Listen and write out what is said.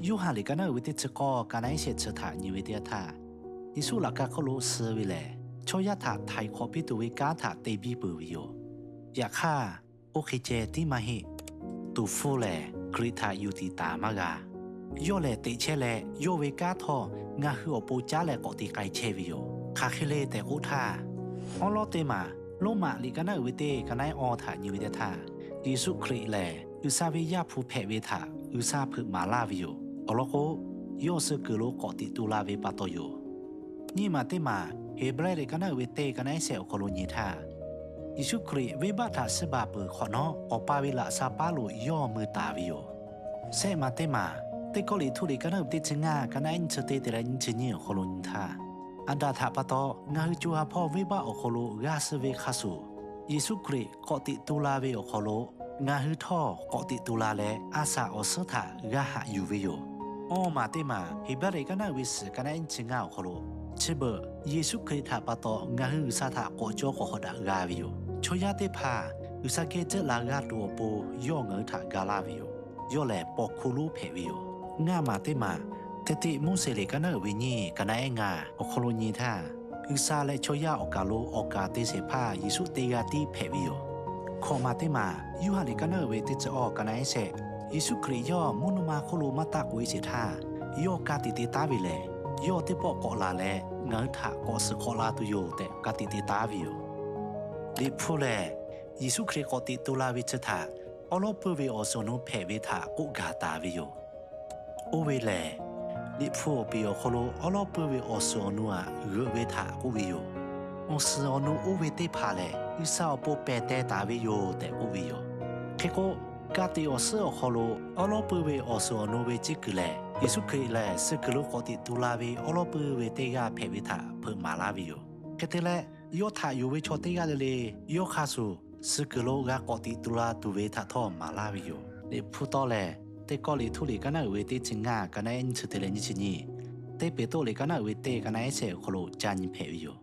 Yoˇhanˬ liꞈ ka naˉ uiˍ ve teˇ chi k'awˇ ka naˉ ehˉ shehˆ chi htaꞈ nyi ve teˇ yanˇ htaˇ, Yeˍsuˆ laꞈ ka hk'oˆ lo suh ve lehˬ, chaw yaˇ htaꞈ htaiˍ hk'awꞈ piˇ tuˬ ve kanˉ htaꞈ te biˇ peuˬ ve yoˬ. Yaꞈ hk'aˇ, oˇ hk'e ceh tiˉ maˇ heˆ. Tuˍ hpfuh lehˬ, Hkriꞈ htaꞈ yuˬ tiˍ taˍ maˇ g'a. Yawˇ lehˬ teꞈ chehˇ leh, yawˇ ve kanˉ htawˇ ngaˬ hui awˬ pon caˉ leh k'awꞈ te k'ai chehˇ ve yoˬ. Hk'aˬ hk'e le tehꞈ k'oˆ htaˇ, awˉ lawˉ teˇ maˬ Roˉmaꞈ liꞈ ka naˉ uiˍ ve teˇ ka naˉ ehˉ awˇ htaꞈ nyi ve teˇ htaˇ, Yeˍsuˆ Hkriꞈ lehˬ G'uiˬsha ve Yaˇ hpu hpehꞈ ve htaꞈ G'uiˬsha hpeuꞈ maˍ laˇ ve yoˬ. Awˬ lawn k'o, yawˇ suh kuiˬ lo k'awꞈ teꞈ tu la ve pa taw yoˬ. Nyiˇ maˬ teˇ maˬ Heˍbrehˇ liꞈ ka naˉ uiˍ ve teˇ ka naˉ ehˉ shehˆ awˬ hk'aw lo nyi htaˇ, Yeˍsuˆ Hkriꞈ venˇbaˆ htaꞈ suh baˬ peuˬ hk'awꞈ nawˉ, Awˬ pa ve laꞈ sha paˉ lo yawˇ mui taˍ ve yoˬ. Shehˆ maˬ teˇ maˬ Teˇ Kawˆ liꞈ htuˇ liꞈ ka naˉ uiˍ ve teˇ chi ngaˇ ka naˉ ehˉ nyiˇ chi teˇ te leh nyiˇ chi nyiˇ awˬ hk'aw lo nyi htaˇ, Aˍdanˍ htaꞈ pa taw ngaˬ hui co ha hpawˇ venˇbaˆ awˬ hk'aw lo g'a suh ve hk'a shuˍ, Yeˍsuˆ Hkriꞈ k'awꞈ teꞈ tu la ve awˬ hk'aw lo ngaˬ hui htawˇ k'awꞈ teꞈ tu la leh a shaꞈ awˬ suhˉ htaꞈ g'a haꞈ yuˬ ve yoˬ. Awˇ maˬ teˇ maˬ Heˍbrehˇ liꞈ ka naˉ uiˍ ve suhˍ ka naˉ ehˉ nyiˇ chi ngaˇ awˬ hk'aw lo, chi beuꞈ Yeˍsuˆ Hkriꞈ htaꞈ pa taw ngaˬ hui G'uiˬsha htaꞈ k'awꞈ cawˇ k'awꞈ hk'awꞈ daꞈ g'a ve yoˬ. Chaw yaˇ teˇ hpaˍ G'uiˬsha geh jeuˆ la g'a tuˬ awˬ pon yawˇ ngaˬ hui htaꞈ ga laˇ ve yoˬ. Yawˇ lehˬ paw hkuˇ lonˉ hpehꞈ ve yoˬ. Ngaˇ maˬ teˇ maˬ Teˇ Tiˆmoˉseˍ liꞈ ka naˉ uiˍ ve nyiˇ ka naˉ ehˉ ngaˇ awˬ hk'aw lo nyi htaˇ, G'uiˬsha leh chaw yaˇ awˬ kaˬ lo awˬ kaˍ te shehˍ hpaˇ Yeˍsuˆ teˇ g'aˇ tiˉ hpehꞈ ve yoˬ. Hkawꞈ maˬ teˇ maˬ Yoˇhanˬ liꞈ ka naˉ uiˍ ve teˇ chi awˇ ka naˉ ehˉ shehˆ, Yeˍsuˆ Hkriꞈ yawˇ mvuhˇ naw ma hk'oˆ lo maˇ taˆ k'oꞈ e sheˍ htaˇ, yawˇ ka tiꞈ te taˉ ve lehˬ, yawˇ teˇ pawˆ k'awꞈ laˬ leh ngaˬ hui htaꞈ k'awꞈ suhˍ hk'awꞈ la tuˬ yoˬ tehꞈ ka tiꞈ te taˉ ve yoˬ. Liꞈ hpu lehˬ, Yeˍsuˆ Hkriꞈ k'awꞈ teꞈ tu la ve chi htaꞈ awˉ lawˉ puiˇ ve awˬ suhˍ awˬ nu hpehꞈ ve htaꞈ k'oˆ gaˬ taˍ ve yoˬ. Oˇ ve lehˬ, Liꞈ hpu awˬ piˍ awˬ hk'aw lo awˉ lawˉ puiˇ ve awˬ suhˍ awˬ nu htaꞈ g'euꞈ ve htaꞈ k'oˆ ve yoˬ. Awˬ suhˍ awˬ nu oˇ ve teˇ hpaˍ lehˬ, G'uiˬsha awˬ pon pehˬ teh taˍ ve yoˬ tehꞈ k'oˆ ve yoˬ. Hk'e k'o, ka tiꞈ awˬ suhˉ awˬ hk'aw lo awˉ lawˉ puiˇ ve awˬ suhˍ awˬ nu ve ciˉ kuiˬ lehˬ, Yeˍsuˆ Hkriꞈ lehˬ suh kuiˬ lo k'awꞈ teꞈ tu la ve awˉ lawˉ puiˇ ve teˇ g'aˇ hpehꞈ ve htaꞈ hpeuꞈ maˍ laˇ ve yoˬ. Hk'e te leh, yawˇ htaꞈ yonˍ ve chaw teˇ g'aˇ le le, yawˇ hk'a shuˍ suh kuiˬ lo g'a k'awꞈ teꞈ tu la tuˬ ve htaꞈ htawˇ maˍ laˇ ve yoˬ. Liꞈ hpu tawˇ lehˬ, Teˇ Kawˆ liꞈ htuˇ liꞈ ka naˉ uiˍ ve teˇ chi ngaˇ ka naˉ ehˉ nyiˇ chi te leh nyiˇ chi nyiˇ, Teˇ Peˍtruˆ liꞈ ka naˉ uiˍ ve teˇ ka naˉ ehˉ shehˆ awˬ hk'aw lo ca nyi hpehꞈ ve yoˬ.